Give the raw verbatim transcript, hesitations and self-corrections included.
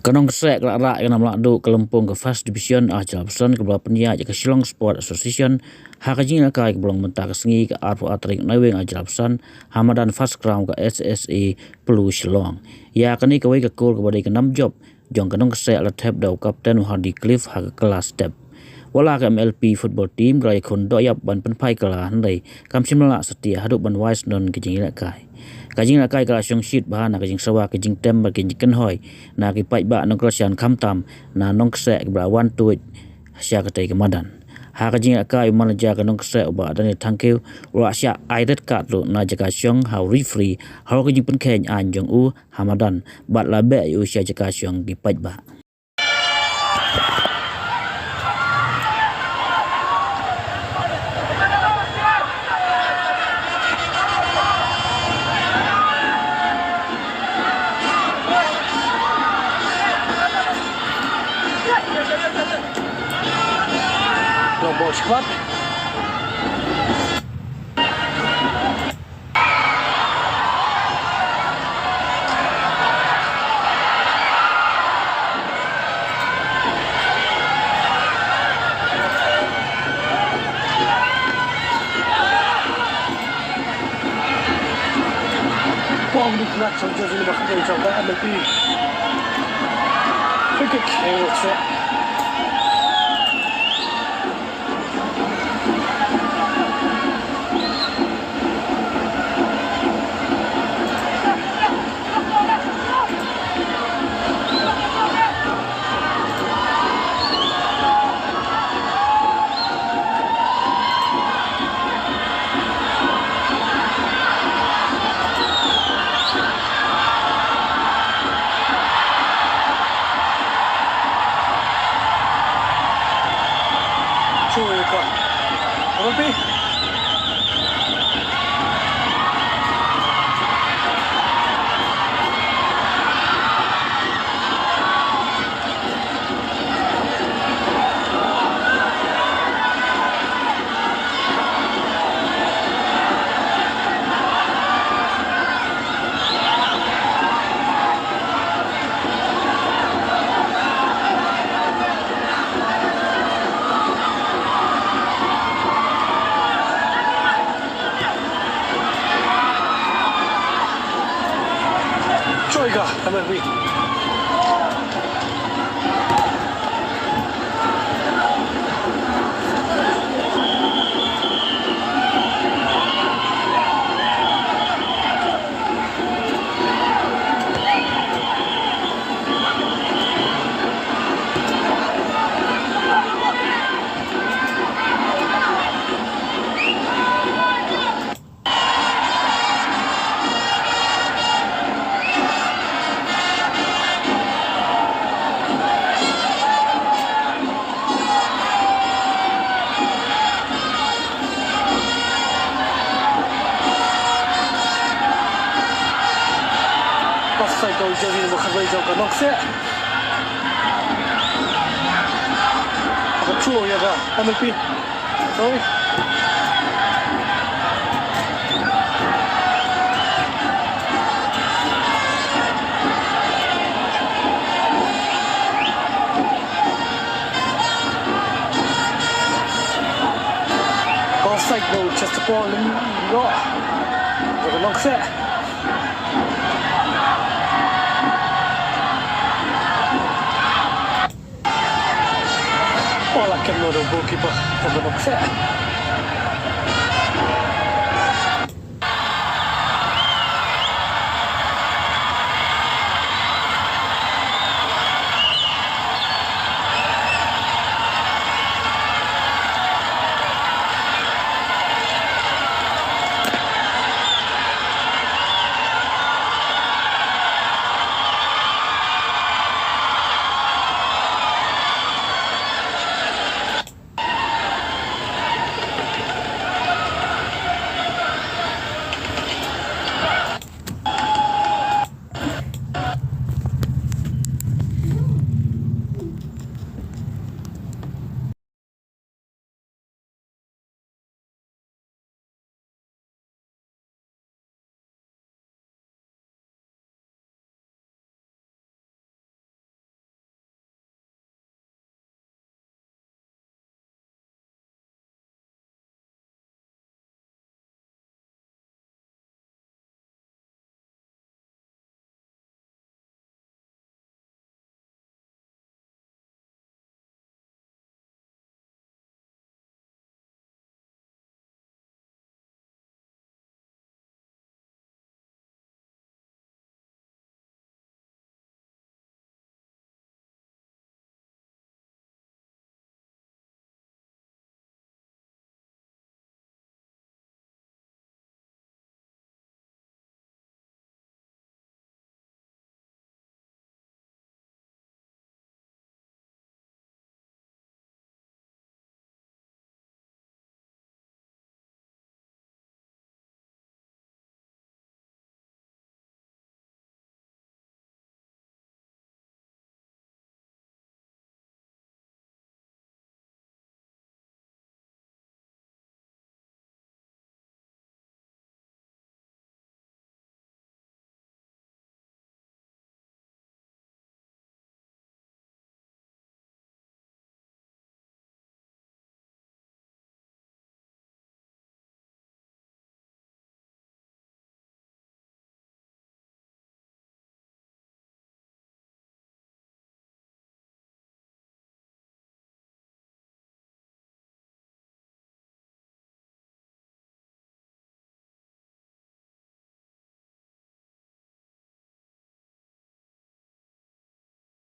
Ka Nongkseh ka la rah ïa ka nam lahduh ka lympung ka First Division ar hajar arphew san kaba la pynïaid ïa ka Shillong Sport Association ha ka jingïalehkai kaba long mynta ka sngi ka arphew ar tarik Naiwieng ar hajar arphew san ha madan First Crown ka S S A Plu Shillong. Ïa kane kawei ka kol kaba dei ka nam jop jong ka Nongkseh la thep da u kapten u Hardy Cliff ha ka kylla step. Wat la ka M L P football team ka la ïakhun doh ïap ban pynphai kylla hynrei kam shym la lah satia haduh ban wai shnong ka jingïalehkai. Ka jingïalehkai ka la shong shit bha na ka jingsawa ka jingtem bad ka jingkynhoi na ki paidbah Nongkyrshan khamtam na Nongkseh kiba la wan tuid sha katei ka madan. Ha ka jingïalehkai u manager ka Nongkseh u Bah Daniel Thangkhiew u la shah ai red card ruh na jaka shong ha u referee halor ka jingpynkheiñ aiñ jong u ha madan bad la beh ïa u sha jaka shong ki paidbah. Long ball squad. Bom di kena jong jersey number khat jong ka M L P. Free kick. Chuh ïa ka. Rupi. Choi ka, M L P. Offside ka u jersey number khatwei jong ka Nongkseh. Ka chuh ïa ka M L P. Sorry. Ka offside no, just a ball in, no. Ka Nongkseh. Ball la kem noh da u goalkeeper ka Nongkseh.